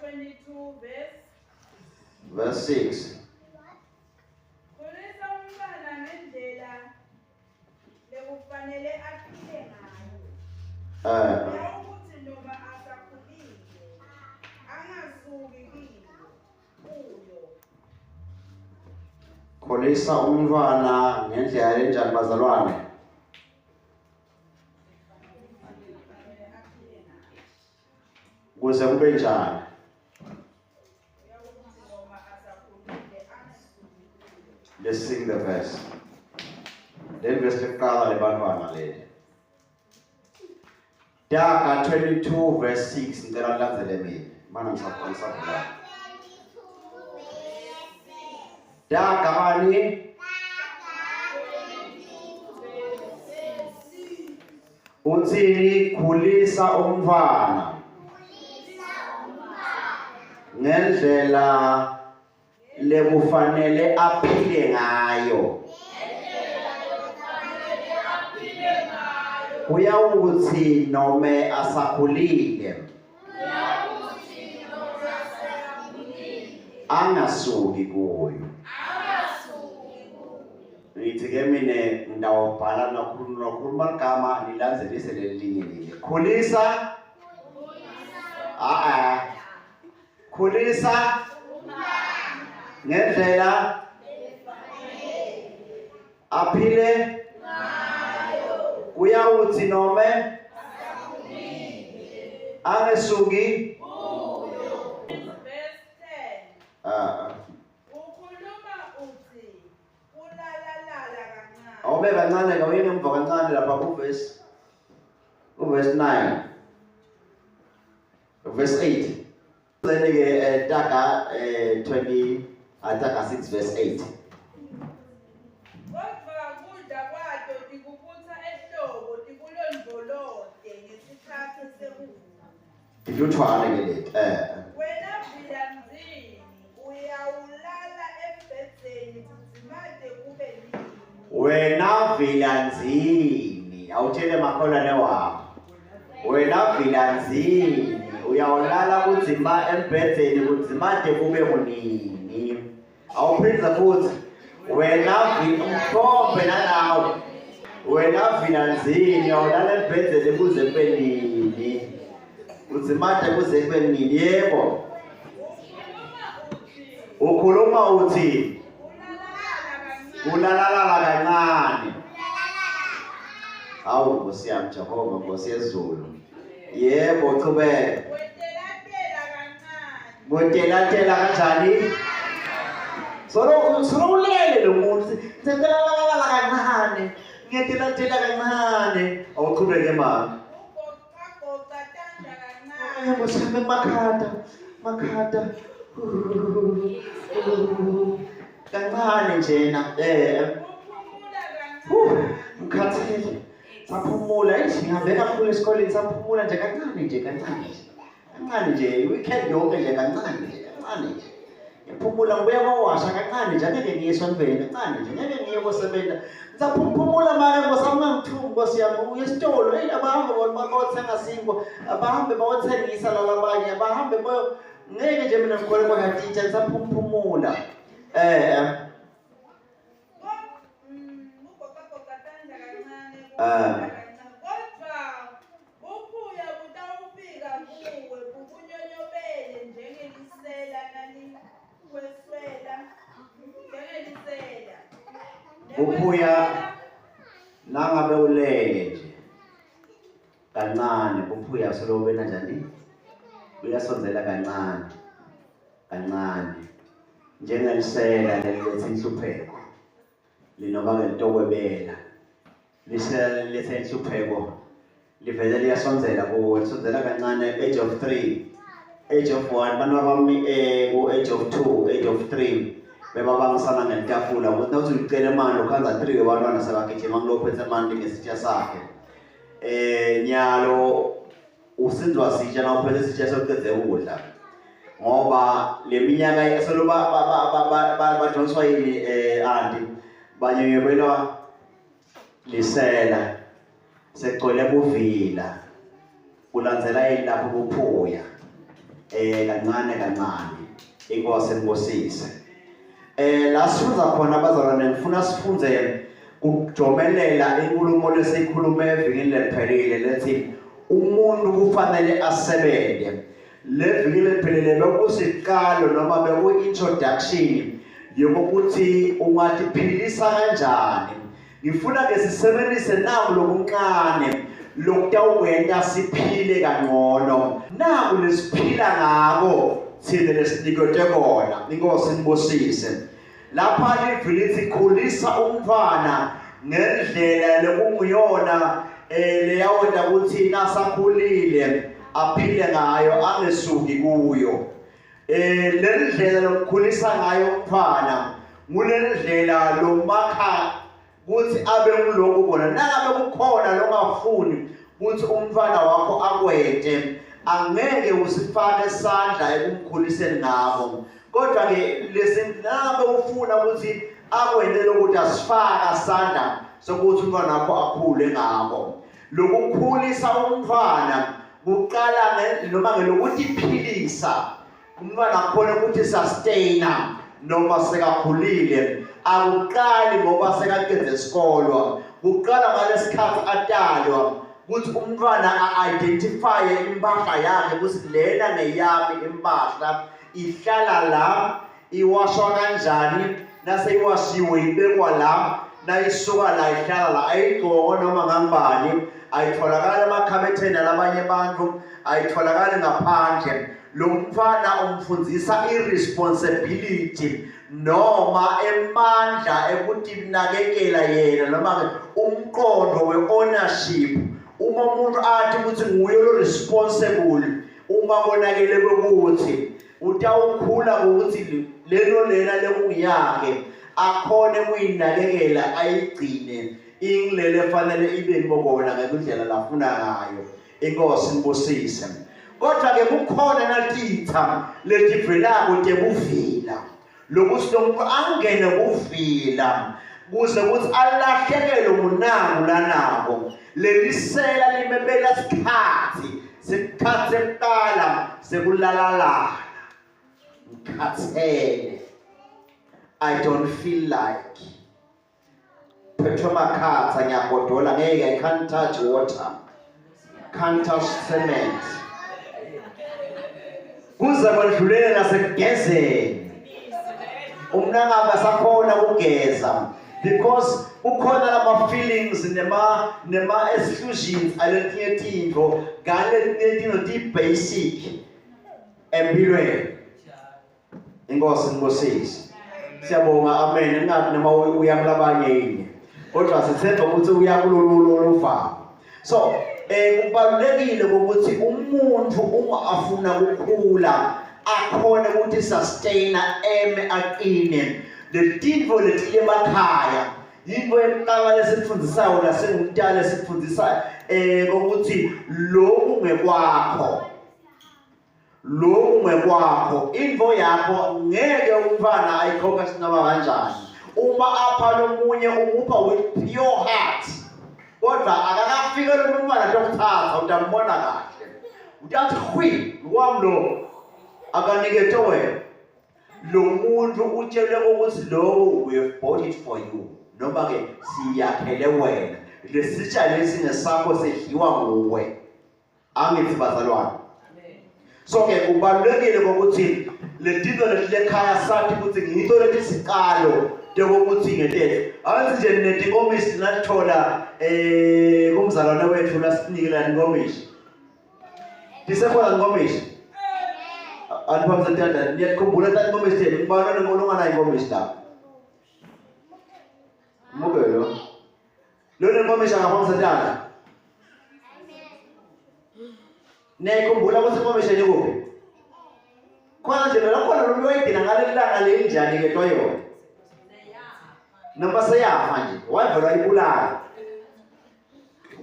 22 verse Verse 6. Khulisa umntwana ngendlela lekufanele aphile ngayo. Eh. Uyawukuthi noma asakhulile angasuki kiyo kuyo. Khulisa umntwana ngendlela lenjani bazalwane? Kuze kube njani? Let's sing the verse. Leli verse lekuqala lebantwana leli. Taga 22 verse 6 ngicela nilandzele mina. Mana ngisavula. Taga bani? Uthini khulisa umntwana ngendlela lekufanele aphile ngayo. Kuyawuthi nome asakhulile angasuki kuyo. Ngithi ke mina ngitawubhala nakhuluma nakhuluma ligama nilandzelise lelinye linye. Khulisa a a khulisa ngendlela aphile kuyawuthi nome angesuki Verse 10. ah Ukhuluma uthi kulalalala kancane. awube kancane kawuye ngemva kancane lapha kuvesi kuvesi 9 verse 8 Sele ke eh, taga eh, 20 ah, taga 6 verse 8 Kodwa kudla kwato tikubutsa ehlobo tikulondvolote ngesikhatsi sekuvuna. Tiluthwane ke leti eh Wena vila mzini uyawulala embhedzeni kudzimate kube nini. Wena vilanzini awutshele makholwane wakho wena vilanzini uyawulala kudzima embhedzeni kudzimate kube kunini awuphindze futhi wena mkhombe nalawe wena vilanzini uyawulala embhedzeni kuze kube nini kudzimate kuze kube nini yebo Ukhuluma uthi ukhuluma uthi kulalalala kancane. Ulalalala kancane. Hawu Nkosi yami Jehova Nkosi yezulu. Yebo qhubeka. Wetelatela kancane. Wetelatela kanjani? Solo solo ulele lo muntu. Tetelalala kancane. Ngiyetelatela kancane. Awuqhubeke mama. Ugoqagoqa tandla kancane. Nkosi yami makhata. Makhata. Kancane njena. Eh. Uphumula Huh, kancane. ngikhathele. Saphumula, eish ngihambe kakhulu esikoleni saphumula nje kancane nje kancane nje. Kancane nje, weekend yonke nje kancane nje, kancane nje. Ngiphumula ngibuya kwawasha kancane nje, angeke ngiye esontweni kancane nje, ngeke ngiye kosebenza. Ngisaphumula make nkosi yami ungangithuki nkosi yami, uye esitolo, eyi abahambe bona bayothenga sinkwa, abahambe bayothengisa lalabanye, abahambe bayo ngeke nje mina ngikhole kwakatitsha ngisaphumphumula. Eh, eh. Ugoqagoqa tandla kancane. Ah. kuphumula kancane. Kodwa buphuya butawufika kuwe bukunyonyobele njengelisela nalikweswela njengelisela. Buphuya nangabe ulele nje kancane buphuya solo bena njani uyasondzela kancane kancane njengelisela leliletha inhlupheko linoba ngelitokwebela lisela liletha inhlupheko livele liyasondzela kuwe lisondzela kancane age of 3 age of 1 bantu bami eh ku age of 2 age of 3 bebabangisana ngelitafula ukuthi nawuthi ucela imali ukhanza 3 wabantwana sebagijima kulophethe imali ngesitsha sakhe eh nyalo usinzwa sitsha nawuphethe sitsha sokucedze ukudla ngoba le minyaka solo badonswa yini eh anti banyonyobelwa lisela segcwele buvila kulandzela yini lapho buphuya. Eh kancane kancane inkosi inibusise. Eh la sifundza khona bazalwane ngifuna sifunde kujomelela inkulumo lesikhulume evikini leliphelile lethi umuntu kufanele asebenze. Le viki leliphelile bekusiqalo noma beku-introduction yokuthi ungatiphilisa kanjani. Ngifuna ke sisebenzise naku lokuncane lokutawukwenta siphile kangcono. Naku lesiphila ngako thina lesiniketwe kona. Inkosi inibusise. Lapha livi lithi khulisa umntfwana ngendlela lekunguyona eh leyawenta ukuthi nasakhulile aphile ngayo angesuki kuyo. Eh lendlela lokukhulisa ngayo umntfwana ngulendlela lomakha kuthi abe nguloku bona nangabe kukhona longafuni kuthi umntwana wakho akwente angeke usifake sandla ekumkhuliseni ngako kodwa ke lesingabe ufuna ukuthi akwente lokuthi asifaka sandla sokuthi umntwana wakho akhule ngako lokukhulisa umntwana kuqala noma ngelokuthi philisa Umntwana akhona ukuthi sustainer noma sekakhulile akuqali ngoba sekaqede isikolo kuqala ngalesikhathi atalwa ukuthi umntwana a-identifye impahla yakhe ukuthi lena ngeyami impahla ihlala la iwashwa kanjani naseyiwashiwe ibekwa la nayisuka la ihlala la ayigqoko noma ngangibani ayitholakali emakhabetheni alabanye abantu ayitholakali ngaphandle lo mfana umfundisa i-responsibility noma emandla ekutinakekela yena noma umqondo we-ownership uma umuntu athi ukuthi nguye lo responsible uma konakele kwekuthi utawukhula ngokuthi lelo lena lekungiyakhe akhone kuyinakekela ayigcine ingilele fanele ibe ngibona ngendlela lafuna ngayo inkosi nibusise kodwa ke kukhona natitha letivelako tebuvila lokuthi lo muntu angene kuvila kuze ukuthi alahlekelwe ngunaku lanako lelisela limebela sikhathi sikhathi sekuqala sekulalalana ngikhathele i don't feel like phethwe makhatha ngiyagodola ngeke i can't touch water can't touch cement kuze kwedlulele nasekugezeni umnangaba sakhona ukugeza because kukhona lama feelings nema nema exclusions aletinye tintfo kanti letinye tintfo ti basic empilweni Inkosi nibusise. Siyabonga amen. Ningathi noma uya kulabanye yini. Kodwa sithemba ukuthi uya kulolu loluvalo. So, eh kubalulekile ukuthi umuntu uma afuna ukukhula akhone ukuthi sustain eme aqine. Letintfo letiye emakhaya yinto yokuqala lesifundisayo nasengumntana esifundisa eh ukuthi lokhu ngekwakho lokhu ngekwakho into yakho ngeke umntwana ayikhokhe sinoma kanjani uma apha lomunye umupha with pure heart kodwa akakafike lo mntwana tokuthatha utambona kahle utathi hwi wami lo akanikete wena lo muntu utshelwe ukuthi lowo we have bought it for you noma ke siyakhele wena lesitsha lesi ngesakho sedliwa nguwe angithi bazalwane so ke kubalulekile ukuthi letinto letilekhaya sathi ukuthi ngito letisiqalo tekokuthi ngetethu angithi nje netinkomishi nathola eh kumzalwane wethu lasinikela inkomishi tisekhona inkomishi aniphamise tandla niyakhumbula tata inkomishi yenu ngibani onengolongana inkomishi lapho muke lo Lona inkomishi angaphakamisa tandla. Niyayikhumbula ukuthi inkomishi enye kuphi? Khona nje lona khona lo muntu wayidina ngaleli langa leli njani ke toyona. Noma seyafa nje, wavela wayibulala.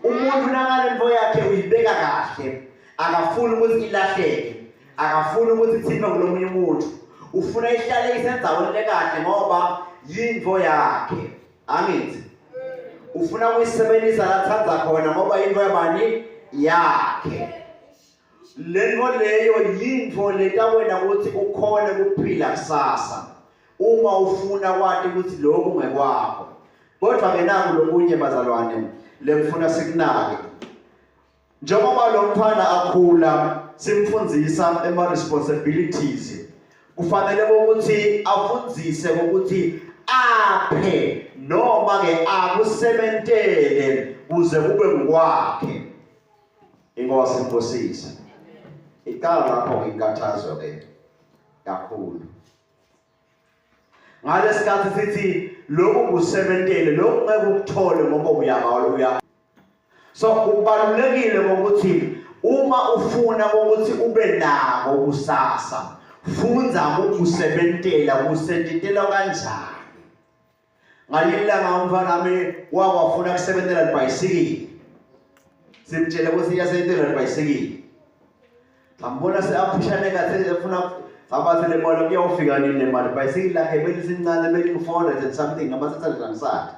Umuntu nakale nto yakhe uyibeka kahle, akafuni ukuthi ilahleke, akafuni ukuthi ithintwe ngulomunye umuntu. Ufuna ihlale isendaweni lekahle ngoba yinto yakhe. Angithi ufuna ukuyisebenzisa la thanda khona ngoba into yabani yakhe. Lento leyo yintfo letakwenta ukuthi ukhone kuphila kusasa uma ufuna kwati ukuthi lokhu ngekwakho. Kodwa ke naku lokunye bazalwane lengifuna sikunake. Njengoba lo mfana akhula simfundzisa ema responsibilities kufanele ukuthi afundzise ukuthi aphe noma ke akusebentele kuze kube ngokwakhe. Inkosi imbusise. Iqala lapho inkathazo ke kakhulu. Ngalesikhathi sithi lokhu kusebentele lokhu ngeke ukuthole ngoba uyabawela uya. So kubalulekile ukuthi uma ufuna ukuthi ube nako kusasa fundza ukusebentela kusetshenziswa kanjani. Ngalinye ilanga umfana wami wakwafuna kusebenzela libhayisikili. Simtshele ukuthi iyasebenzela libhayisikili. Ngambona seaphushane kahle efuna sabathi le mali kuyawufika nini le mali ibhayisikili lakhe belisincane beliku-400 and something noma 600 angisathi.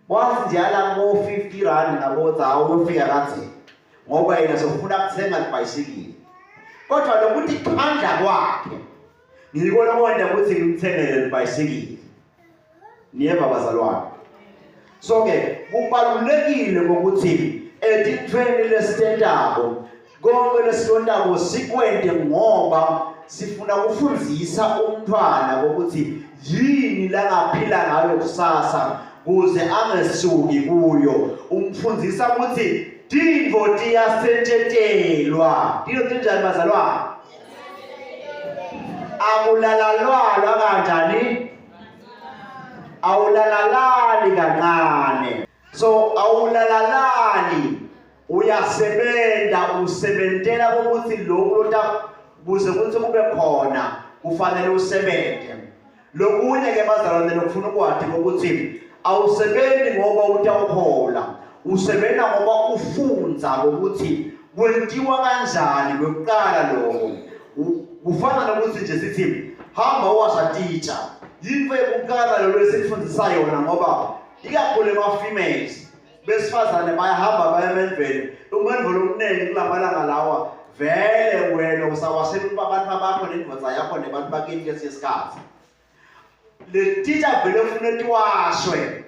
Wathi nje ala ngo-50 rand ngabo hawu uyofika kanzima ngoba yena sofuna kuthenga libhayisikili. Kodwa lokuthi khandla kwakhe ngikona kwenda ukuthi ngimthengele libhayisikili. Niyeva bazalwane. So ke kubalulekile ukuthi etintfweni lesitentako konke lesikwentako sikwente ngoba sifuna kufundzisa umntwana ukuthi yini langaphila ngayo kusasa kuze angesuki kuyo. Umfundzisa ukuthi tintfo tiyasetshentshelwa. Tintfo tinjani bazalwane? Akulalalwalwa kanjani? Awulalalali kancane. So awulalalali uyasebenta usebentela ukuthi lokhu lota kuze kuthi kube khona kufanele usebenze. Lokunye ke bazalwane lokufuna ukwati ukuthi awusebenzi ngoba utawuhola, usebenza ngoba ufundza ukuthi kwentiwa kanjani kwekuqala lokho. Kufana nokuthi nje sithi hamba uwasha teacher. Yinto yokuqala lo lesifundisa yona ngoba ikakhulu ema-females besifazane bayahamba baya emendveni. Umendvo lomnengi kulamalanga lawa vele wena usawashela abantu bakho nendvodza yakho nebantu bakini kwesinye isikhathi. Le teacher vele ufuna tiwashwe.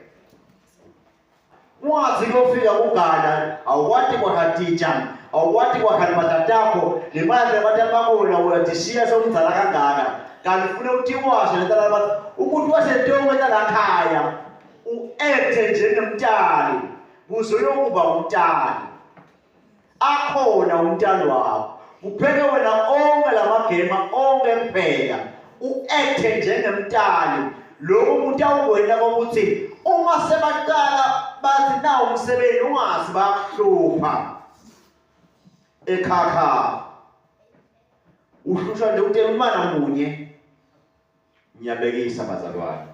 Ungathi kuyofika kugana awukwati kwakha teacher, awukwati kwakha impahla takho, le mali yabantu bakho wena uyatishiya sewumdzala kangaka. Kanti ufuna utiwashe lentala bathi umuntu wasentonke lakhaya u-acte njengemtali kuze uyokuba umtali. Akhona umtali wakho. Kupheke wena onke lamagema onke kuphela. U-acte njengemtali. Lokhu umuntu awukwenta kokuthi uma sebaqala bathi nawu umsebenzi ungazi bakuhlupha ekhakha. Uhlushwa nje ukuthi umntwana munye. Ngiyabekisa bazalwane.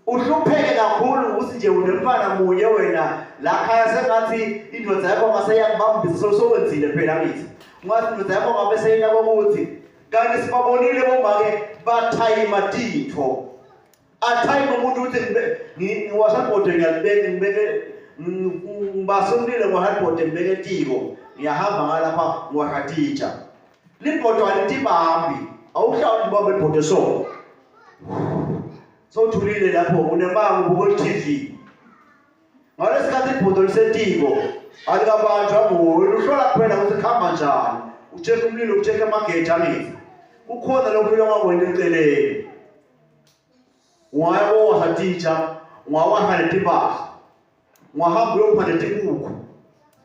Uhlupheke kakhulu ukuthi nje unemfana munye wena la khaya sengathi indoda yakho ngase yakubambisa sowenzile phela ngithi. Ungathi indoda yakho ngabe seyina kokuthi kanti sibabonile bomake bathayima titho. Athayima umuntu ukuthi ngiwasha ibhodo ngiyalibeka ngibeke ngibasa umlilo ngwasha ibhodo ngibeke etiko ngiyahamba ngalapha ngiwasha titsha. Libhodo alitibambi awuhlawuli libambe ibhodo so. Sowuthulile lapho unemanga ubuka i-TV. Ngalesikhathi ibhodo lisetiko alikabanjwa nguwe uhlola kuphela ukuthi kuhamba njani. Ucheck umlilo ucheck amageji angithi. Kukhona lokhu ongakwenta eceleni. Ungaya kowasha titsha, ungawasha netimpahla. Ungahamba uyopha netinkukhu,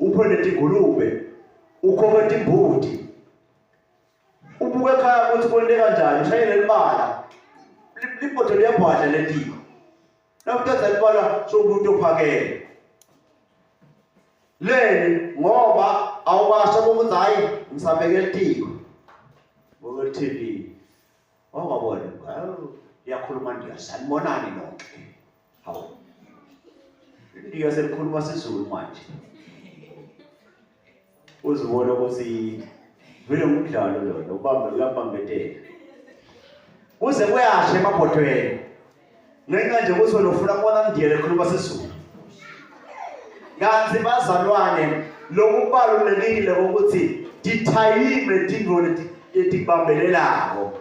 uphe netingulube, ukhokhe timbuti. Ubuke ekhaya ukuthi kwente kanjani, ushayele libala. Libhodo liyabhadla letiko. Nawuqeda libala sowumuntu ophakele. Leni ngoba awubasha ukuthi hayi ngisabeke litiko. Buka TV. Wawabona, hawu liyakhuluma Ndiya, sanibonani nonke. Hawu. Indiya selikhuluma siZulu manje. Uzibona ukuthi vele umdlalo lona ubambe uyabambetela. Kuze kuyasha emabhodweni. Ngenxa nje ukuthi wena ufuna kubona Ndiya lekhuluma siZulu. Kanti bazalwane Lokubalulekile ukuthi tithayime tintfo letikubambelelako.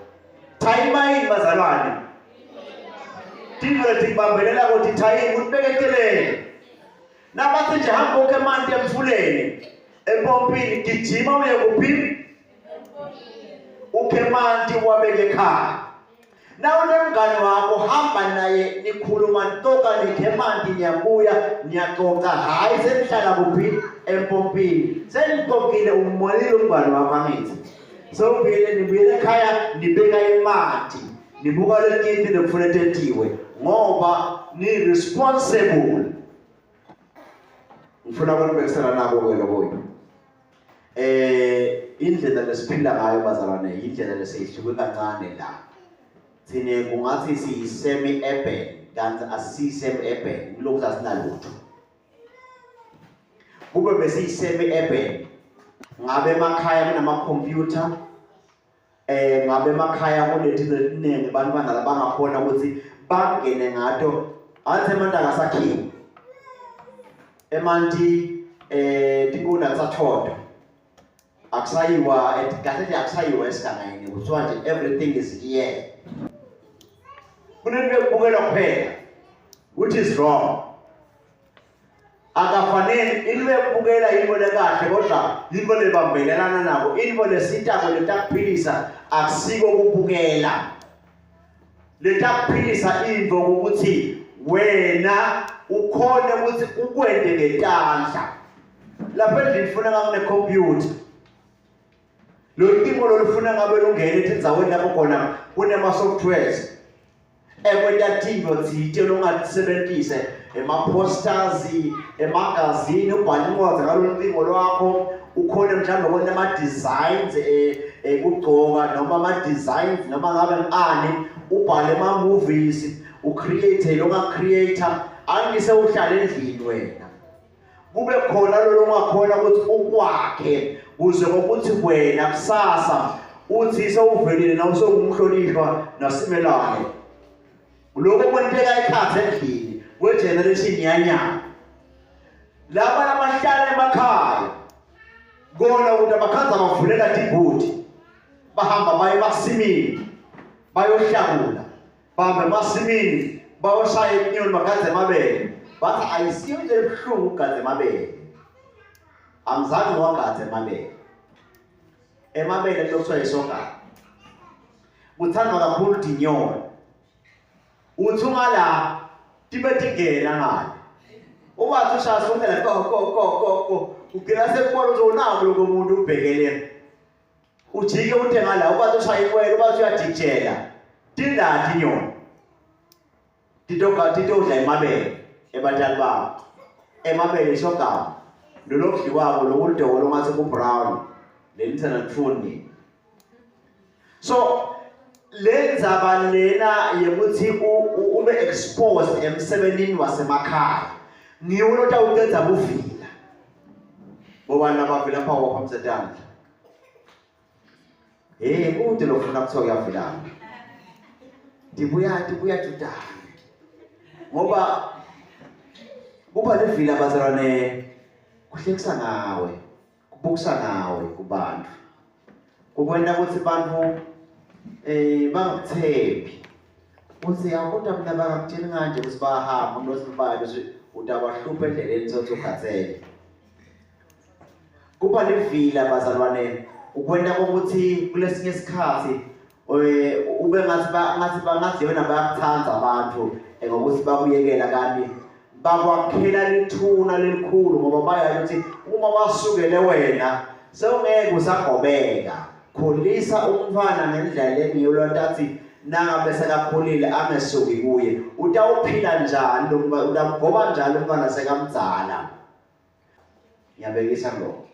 Thayima yini bazalwane? Tintfo letikubambelelako tithayime utibeketelele. Nabathi nje hamba ukhe emanti emfuleni, empompini, gijima uye kuphi? Ukhe emanti uwabeke ekhaya. Nawunemngani wakho hamba naye nikhuluma nitoka nikhe emanti niyabuya niyacoca hhayi senihlala kuphi empompini senicocile umbonile umngani wakho angithi sewubuyele nibuyele ekhaya nibeka emanti nibuka letinto lekufuna tentiwe ngoba ni-responsible ngifuna ukunibekisela nako-ke lokuyo eh indlela lesiphila ngayo bazalwane indlela lesiyihluke kancane la thina kungathi siyi-semi urban kanti asisiyi-semi urban kulokhu asinalutho kube besiyi-semi urban ngabe emakhaya kunamakhompyutha eh ngabe emakhaya kunetinto letiningi bantwana labangakhona ukuthi bangene ngato athi emanti akasakhiwe emanti eh tinkunda kusathoda akusayiwa kahle nje akusayiwa esigangeni kuthiwa nje everything is here kunento yokubukelwa kuphela which is wrong akafanele into yokubukela into lekahle kodwa into lebambelelana nako into lesitako letakuphilisa akusiko kubukela letakuphilisa into ukuthi wena ukhone ukuthi ukwente ngetandla lapha endlini funa ngakune-computer lolu timo lolufuna ngabe lungene etindzaweni lapho khona kunema-softwares ekwenta tintfo tsite longatisebentise ema-posters emagazini ubhale incwadzi ngalolu lwakho ukhone mhlawumbe kwenta ama-designs ekugcoka eh, noma ama-designs noma ngabe ngani ubhale ama-movies ucreate longa-create angise uhlale endlini wena kube khona lolo ongakhona ukuthi ukwakhe kuze kokuthi wena kusasa uthi sewuvelile na usewumhlonishwa nasimelane lokho kwenteka ekhathe endlini kwegeneration yanyana laba labahlala emakhaya kona ukuthi abakhanza bavulela tibhuti bahamba baye emasimini bayohlakula Bambe emasimini bayoshaya inyoni bagadze emabele. Bathi ayisiyo into ebuhlungu ukugadza emabele. Angizange ngiwagadze emabele. Emabele kuthiwa yisogana. Kuthandwa kakhulu tinyoni. Uthi ungala tibe tingena ngale. Ubathi ushaya sonke ko ko ko ko ko. Ugcina sekubona ukuthi unako lokho umuntu ubhekelene. Ujike uthe ngala ubathi ushaya ikwele ubathi uyajikijela. Tingathi inyoni. Titoka titodla emabele ebatali babo. Emabele isogama. Lolo kudliwako lokulidoko longathi ku brown. Leli thina lifuni. So le ndzaba lena yekuthi ube exposed emsebenzini wasemakhaya ngiwo lotawucedza buvila. Bobani labavila pha waphamisa tandla. Hey kude lofuna kuthiwa kuyavilana. Ndibuya ndibuya judane. Ngoba kuba livila bazalwane kuhlekisa ngawe, kubukisa ngawe kubantu. Kukwenta ukuthi bantu eh bangakuthembi. Uthi yakodwa mina bangakutsheli kanje ukuthi bayahamba unosibali utabahlupha endleleni sothi ukhathele. Kuba livila bazalwane ukwenta ukuthi kulesinye isikhathi eh, ube ngathi ngathi bangathi wena bayakuthanda abantu eh, ngokuthi bakuyekela kanti bakwakhela lithuna lelikhulu ngoba bayazi ukuthi uma basukele wena sewungeke usagobeka khulisa umntwana ngendlela lengiyo lontathi nangabe sekakhulile angesuki kuye utawuphila njani lo utamgoba njani umntwana sekamdzala ngiyabekisa kuloko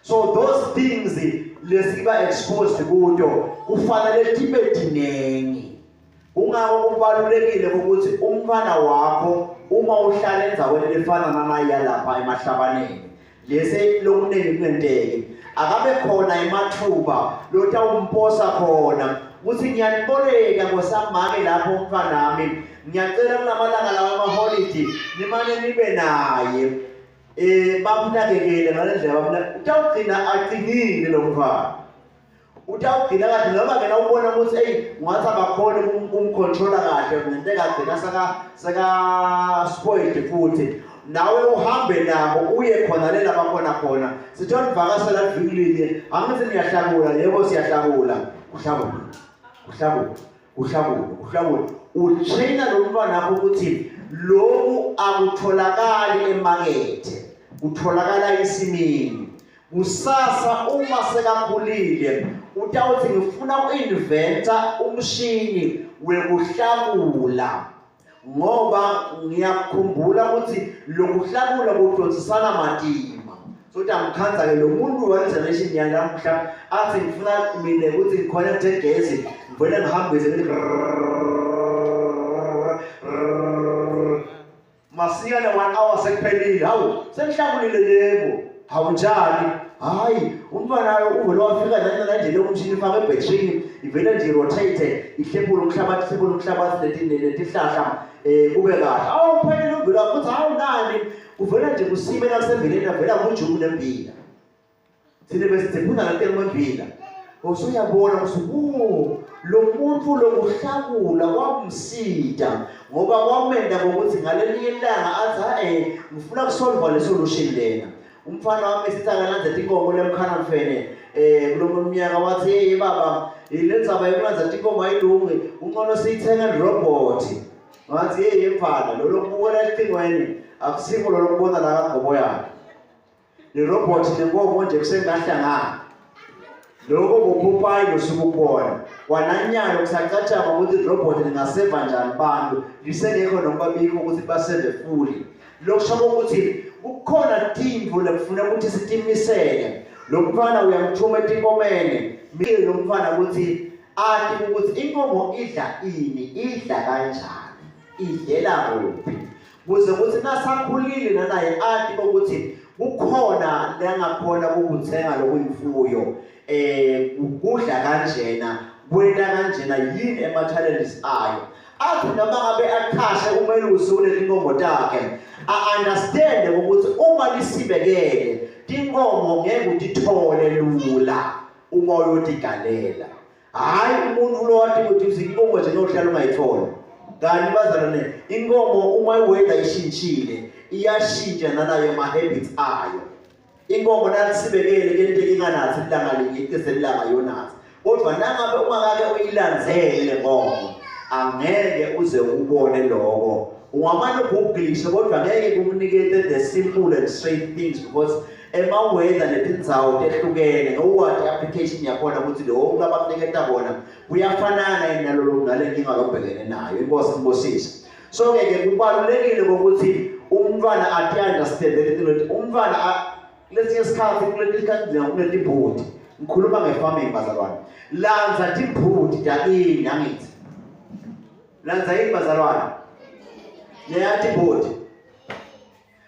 so those things lesiba exposed kuto kufanele tibe tinengi kungako kubalulekile ukuthi umntwana wakho uma uhlala endaweni lefana nanaya lapha emahlabaneni lese lokuningi kungenteki akabe khona emathuba lotawumposa khona ukuthi ngiyaniboleka ngosamake lapho umntwanami ngiyacela kulamalanga lawa amaholidi nimane nibe naye. Bamnakekele ngalendlela bamna utawugcina aqinile lo mfana. Utawugcina kahle noma ke nawubona ukuthi hey ungathi abakhona kumcontrola kahle kungenteka agcina saka spoiled futhi. Nawe uhambe nabo uye khona le labakhona khona. Sithola ivakashela liviki linye, angithi niyahlakula, yebo siyahlakula. Uhlakula. Uhlakula. Uhlakula, uhlakula. Utraina lo mntwana wakho ukuthi lokhu akutholakali emakethe, kutholakala esimini. Kusasa uma sekakhulile utawuthi ngifuna uinventa umshini wekuhlakula ngoba ngiyakukhumbula ukuthi lokuhlakula kudonsisana matima. So angikhanza ke lo muntu wale generation yanamuhla athi ngifuna mina ukuthi ngiconnect egezi ngivele ngihambise ngithi masinyane 1 hour sekuphelile. Hawu, senihlakulile yebo. Hawu njani? Hayi, umntwana uvele wafika nanje le umshini ifake ebhetrini ivele nje rotate ihlephule umhlabathi ihlephule umhlabathi letihlahla kube kahle. Awu uphelile uvele wakuthi hawu nani uvele nje kusime la kusembileni avela kujumu nembila. Thina besidephuna ngentela kwembila. Usuyabona ukuthi lo muntu lokuhlakula kwamsida ngoba kwamenda ngokuthi ngalelinye ilanga athi ngifuna kusolve le solution lena. Umfana wami sithi akalandze tinkomo lemkhana mfene kulo mnyaka wathi hey baba le ndzaba yokulandza tinkomo ayilungi ungcono siyithenga robot. Ngathi hey mfana lo lokubukela ecingweni akusiko lo lokubona la kagobo yakhe. Le robot nenkomo nje kusengahlangana. Lokho kuphuphayi losukubona. Kwananyalo kusacatshangwa ukuthi irobot lingaseva njani bantu lisengekho nokubabikho ukuthi baseve fully. Lokusho ukuthi kukhona tintfo lekufuna ukuthi sitimisele. Lo mfana uyamthuma etinkomeni. Mike lo mfana ukuthi athi ukuthi inkomo idla ini, idla kanjani, idlela kuphi. Kuze ukuthi nasakhulile nanaye athi ukuthi kukhona lengakhona ukuthenga lokuyimfuyo ukudla kanjena kwenta kanjena yini ema challenges ayo. Athi noma ngabe aqhashe umelusi kuletinkomo takhe a understand ukuthi uma lisibekele tinkomo ngeke utithole lula uma uyotigalela. Hayi umuntu lo wathi ukuthi inkomo nje nohlala ungayithola. Kanti bazalwane inkomo uma iweather ishintshile iyashintsha nanayo ama habits ayo. Inkomo nalisibekele kente inganathi ilanga linye icise ilanga yonathi. Kodwa nangabe ungakake uyilandzele nkomo angeke uze ubone lokho. Ungamane ugooglishe kodwa ngeke kukunikete the simple and straight things because ema weather letindzawo tehlukene ngowati application yakhona ukuthi lo labakuniketa bona kuyafanana yini nalolo nale nkinga lobhekene nayo. Inkosi ibusise. So ke kubalulekile ukuthi umntwana ati understand leti umntwana lesinye isikhathi kuleti sikhathi kunetibhodi. Ngikhuluma ngefarming bazalwane. Landza tibhodi takini angithi. Landza yini bazalwane? Leya tibhodi.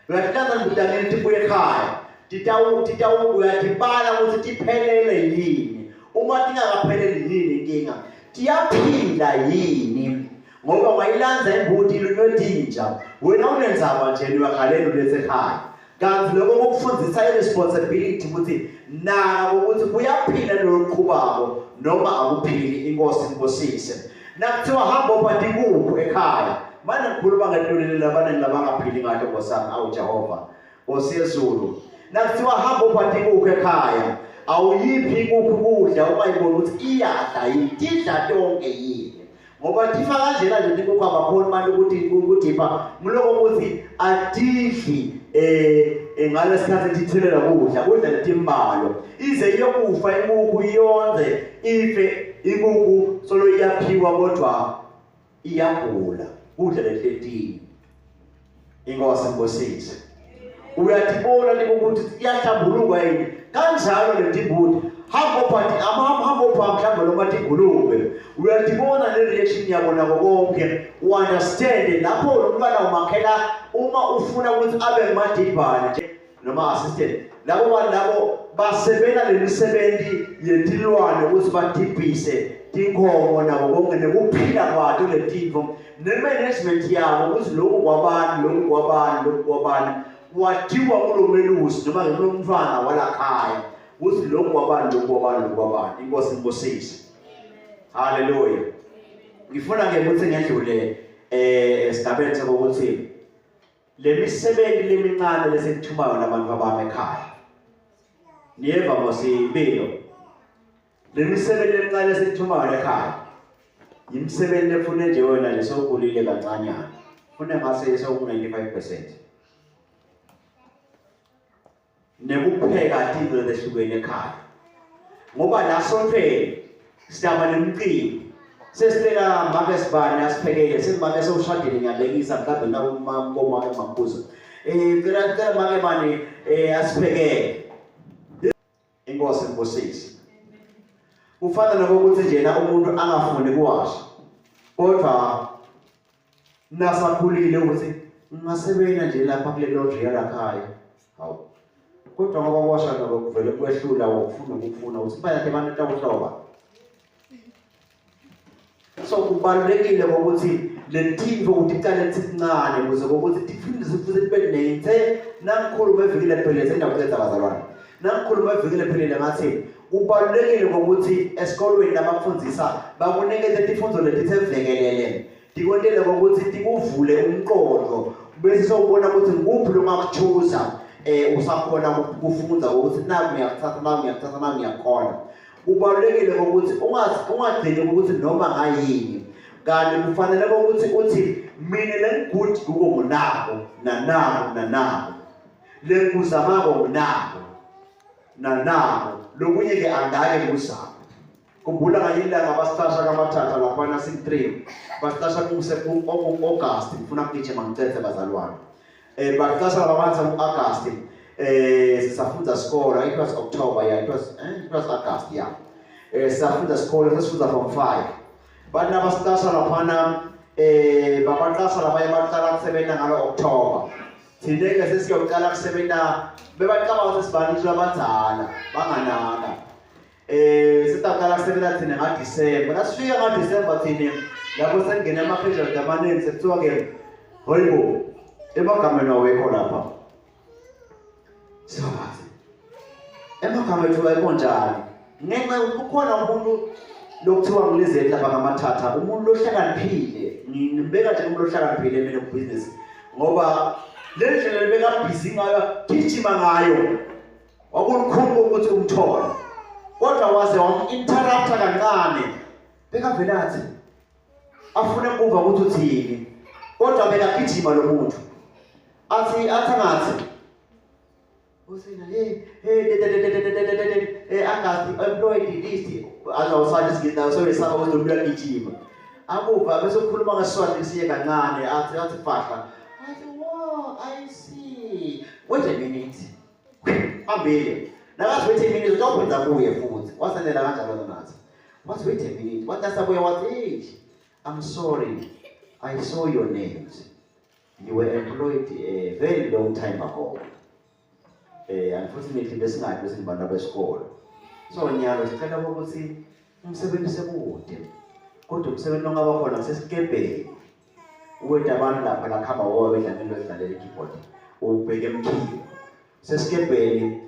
Uyatilandza ngibutaneni tibuye ekhaya. Titawu uyatibala ukuthi tiphelele yini. Uma tingakapheleli yini inkinga. Tiyaphila yini? Ngoba wayilandza imbuti ilunodinja. Wena unenzaba nje uyakhalela ulethe ekhaya. Kanti lokho kokufundisa i-responsibility ukuthi naka ukuthi kuyaphila lokuqhubako noma akuphili. Inkosi ibusise. Nakuthiwa hamba uphathe inkukhu ekhaya. Manje ngikhuluma ngetulile labantu labangaphili ngathi Nkosi awu Jehova. Nkosi yezulu. Nakuthiwa hamba uphathe inkukhu ekhaya. Awuyiphi inkukhu kudla uma ibona ukuthi iyadla yini, idla tonke yini. Ngoba tifa kanjena nje inkukhu abakhoni manje ukuthi ukudipha ngiloko ukuthi adidli ngalesikhathi tithelela kudla kudla letimbalo ize iyokufa inkukhu iyonze ife inkukhu solo iyaphiwa kodwa iyagula kudla letletini. Inkosi ibusise. Uyatibona ukuthi iyahlambuluka yini kanjalo letibuti hamba phathi hamba pha mhlawumbe noma tingulube uyatibona le reaction yabo nako konke u-understand lapho lo mntwana umakhela uma ufuna ukuthi abe ngumadibhane nje noma assistant labo bantu labo basebenza lemisebenzi yetilwane ukuthi badibhise tinkomo nabo konke nekuphila kwato letintfo ne-management yabo ukuthi lokhu kwabani lokhu kwabani lokhu kwabani. Watiwa kulomelusi noma ngekulomntfwana walakhaya kutsi lokhu wabani, lokhu wabani, lokhu wabani. Inkosi ibusise. Haleluya. Ngifuna ke ukuthi ngedlule esigabeni sokuthi lemisebenzi lemincane lesithumayo nabantu abami ekhaya. Niyeva mosibilo. Lemisebenzi emincane lesithumayo ekhaya. Imisebenzi lefune nje wena nje sowukhulile kancanyana. Fune ngase soku 95%. Nekupheka tintfo letehlukene ekhaya. Ngoba la sontfweni sitaba nemcimbi. Sesicela make sibani asiphekele, sengimake sewushadile ngiyabekisa mhlawumbe nakumamkomake makhuza. Cela cela make bani asiphekele. Inkosi ibusise. Kufana nokuthi njena umuntu angafuni kuwasha. Kodwa nasakhulile ukuthi ngingasebenza nje lapha kule laundry yalakhaya. Hawu. Kodwa ngoba kwasha ngoba kuvele kwehlula ukufuna ukufuna ukuthi bayakhe abantu tawuhloba. So kubalulekile ukuthi le tintfo ukuthi iqale tsincane ukuze ukuthi tiphinde futhi tibe nentse nangikhuluma evikini lephelele sengiyakuthetha bazalwane. Nangikhuluma evikini lephelele ngathi kubalulekile ukuthi esikolweni labakufundzisa bakunikeze tifundo letithe vekelele. Tikwentele ukuthi tikuvule umqondo bese sewubona ukuthi ngikuphi longakuchuza usakhona kufunda ukuthi naku ngiyakuthatha, naku ngiyakuthatha, naku ngiyakhona. Kubalulekile ukuthi ungagcini ukuthi noma ngayini, kanti kufanele ukuthi uthi mina lengigudi kuko ngunako nanako nanako, lengikuzamako ngunako nanako, lokunye ke angake ngikuzame. Khumbula nganye ilanga basitasha kamathatha laphana sing-3 basitasha ku-August, ngifuna kugijima ngicethe bazalwane. Basitasha lababantu ku-August, sisafunda sikolo, it was October, yeah, it was August, yeah. Sisafunda sikolo, sesifunda form 5. Bathi nabasitasha laphana babaqasha labanye baqala kusebenza ngalo October. Thina ke sesiyoqala kusebenza bebacabanga ukuthi sibantu abadala banganaka. Sitaqala kusebenza thina ngaDecember. Nasifika ngaDecember thina lapho sengena ama-graduate amaningi sekuthiwa ke hayibo emagameni awekho lapha. Sibabazi. Emagama ethu ayikho njani? Ngenxa yokuthi kukhona umuntu lokuthiwa ngilizeli lapha ngamathatha, umuntu lohlakaniphile, ngimbeka nje umuntu lohlakaniphile mina kubhizinisi ngoba le ndlela lebeka busy ngayo, gijima ngayo, wakulukhulu ukuthi umthole. Kodwa waze wam-interrupta kancane, bekavele athi afune ukuva ukuthi uthini, kodwa bekagijima lo muntu. Athi athi angathi usina hey hey de de de de de de de de de August employed list azawusala isigidi nayo sewesaba ukuthi umuntu uyagijima. Akuva bese ukhuluma ngeSiswati siye kancane athi athi fahla. Athi wow, I see. Wait a minute. Hambile. Nakathi wait a minute utawuphinda kuye futhi. Wasenela kanjalo nathi. Wathi wait a minute. Wathi asabuya wathi hey, I'm sorry. I saw your names. You were employed a very long time ago. Unfortunately besingathi besingabantu besikolo. So nyalo sicela ukuthi umsebenzi sekude. Kodwa umsebenzi ongaba khona sesikebheni. Uweda abantu lapha lakhamba wowe bedlala into edlalela i-keyboard. Ubheke emkhiwa. Sesikebheni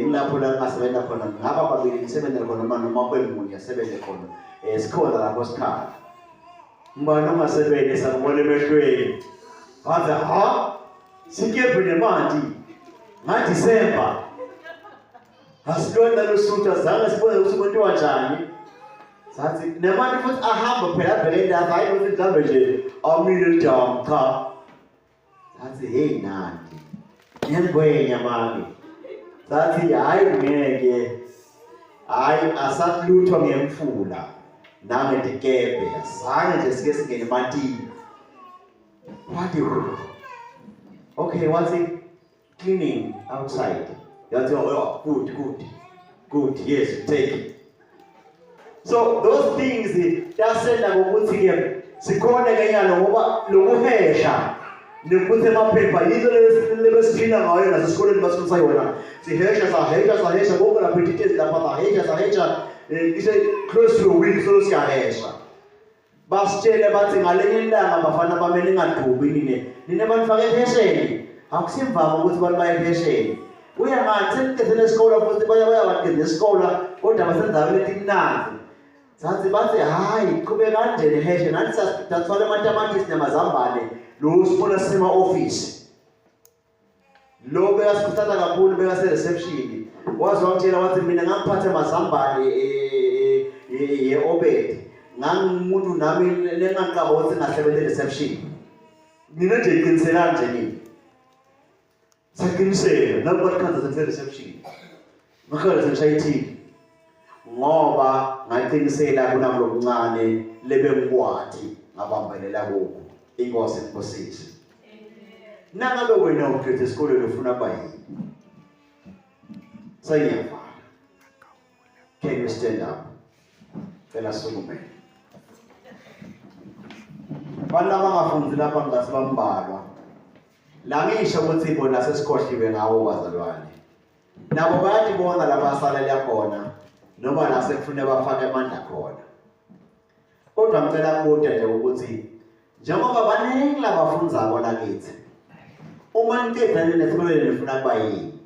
kulapho la ngasebenza khona ngaba babili ngisebenzele khona noma noma kube munye asebenze khona. Sikhona lapho sikhala. Ngibani ongasebenzi sakubona emehlweni. Wathi ha sikebhe nemanti ngaDecember. Asilona lusuthu azange sibone ukuthi kwentiwa njani. Sathi nemanti futhi ahamba phela abheke indawo hayi ukuthi mhlambe nje amile lidamu cha. Sathi hey nandi nengwenya mami. Sathi hayi ngeke. Hayi asathi ngemfula nangetikebhe azange nje sike singene emantini. Wathi okay, wathi cleaning outside. Yathi oh good good good yes take it. So those things yasenda ngokuthi ke sikhona ke nyalo ngoba lokuhesha nekuthi emaphepha yinto lebesiphila ngayo nasesikoleni basifundisa yona. Sihesha sahesha sahesha konke lapha etitezi lapha sahesha sahesha ise close to a week solo siyahesha. Basitshele bathi ngalenye ilanga bafana bami ningadubi nine. Nine banifake ehesheni. Akusimvama ukuthi abantu baye phesheya. Kuya ngani seniqedile isikole futhi baya baya baqeda isikole kodwa basendaweni etimnandzi. Sathi bathi hayi qhubekani nje neheshe nathi sathwala amatamatisi namazambane lo sifuna sima office. Lo bekasikhuthaza kakhulu bekase reception. Waze wangitshela wathi mina ngangiphathe amazambane ye-Obed. Ngangumuntu nami lenganqaba ukuthi ngasebenza reception. Mina nje qiniselani nje nini. Saqiniseka nami kwathi sengise reception. Ngakhala sengishaya ithini. Ngoba ngaqinisela kunami lokuncane lebengikwati ngabambelela kukho. Inkosi ikubusise. Nangabe wena uphethe esikoleni ufuna kuba yini? Sengiyavala. Can you stand up? Cela sukume. Abantu abangafundi lapha ngase bambalwa. La ngisho ukuthi bona sesikhohliwe ngawo bazalwane. Nabo bayatibona lapha asalela khona noma la sekufune bafake amandla khona. Kodwa ngicela kubuta nje ukuthi njengoba baningi labafundzako lakithi uma niqeda nesikolweni nifuna kuba yini?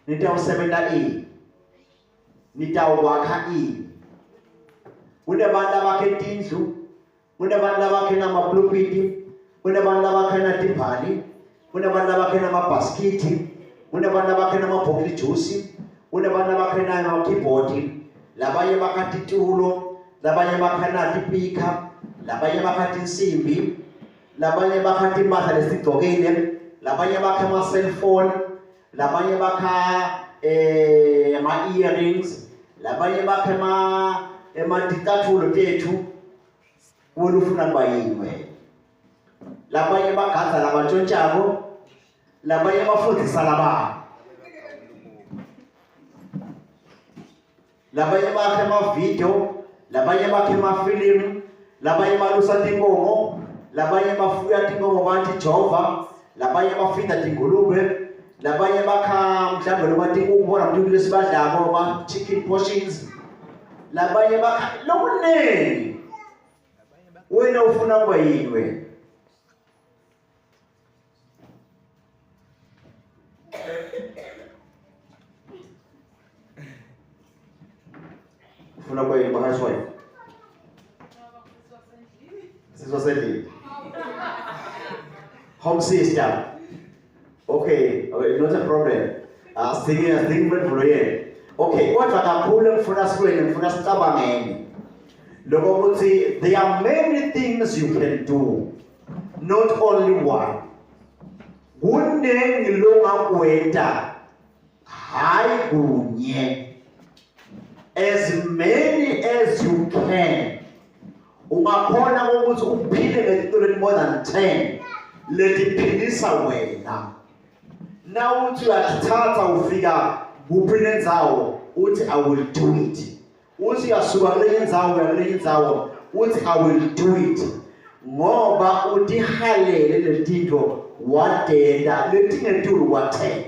Nitawusebenta ini? Nitawukwakha ini? Kunabantu abakhe tindlu, kunabantu abakhe namapulupiti, kunabantu abakhe natimbali, kunabantu abakhe namabhaskithi, kunabantu abakhe namabhokili juice, kunabantu abakhe nama-keyboard, labanye bakha titulo, labanye bakha natipika, labanye bakha tinsimbi, labanye bakha timpahla lesigcokile, labanye bakha ama-cellphone, labanye bakha ama-earrings, labanye bakha ematicathulo tethu. Wena ufuna kuba yini wena? Labanye bagadza labantshontshako, labanye bafundisa labanye. Labanye bakhe amavidiyo, labanye bakhe amafilimu, labanye balusa tinkomo, labanye bafuya tinkomo bathi Jehova, labanye bafinda tingulube, labanye bakha mhlawumbe noma tinkukhu bona mntu lesibadlako ma chicken portions, labanye bakha lokuningi. Wena ufuna kuba yini wena? Ufuna kuba yini housewife? Sisi wasendlini. Home sister. Okay, okay, not a problem. Asidingi asidingi impendulo yenu. Okay, kodwa kakhulu ngifuna sikwene ngifuna sicabangeni. Lokho ukuthi there are many things you can do. Not only one. Kuningi longakwenta hayi kunye. As many as you can. Ungakhona ukuthi uphile ngezinto leti more than 10 letiphilisa wena. Na uthi uyathatha ufika kuphi nendzawo uthi I will do it. Uthi uyasuka kulenye indzawo uya kulenye indzawo uthi I will do it. Ngoba utihalele letinto wadenda letingetulu kwa-10.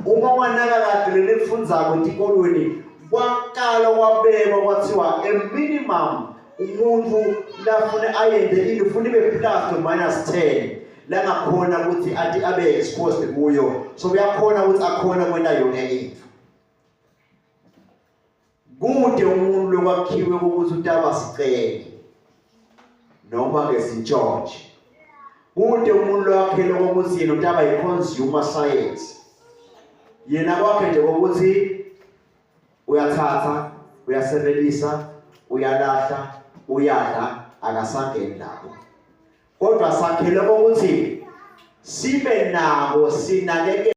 Uma unganaka kahle lelifundzako etikolweni kwaqala kwabekwa kwathiwa a minimum umuntu lafune ayende ini ufuna ibe plus to minus 10 langakhona ukuthi athi abe exposed kuyo, so uyakhona ukuthi akhona kwenta yonke into. Kude umuntu lokwakhiwe ukuthi utaba sicele noma ke sintshontshe. Kude umuntu lowakhele ukuthi yena utaba yi-consumer science. Yena kwakhe nje ukuthi uyathatha, uyasebenzisa, uyalahla, uyadla, akasangeni lapho. Kodwa sakhele ukuthi sibe nako sinakekele.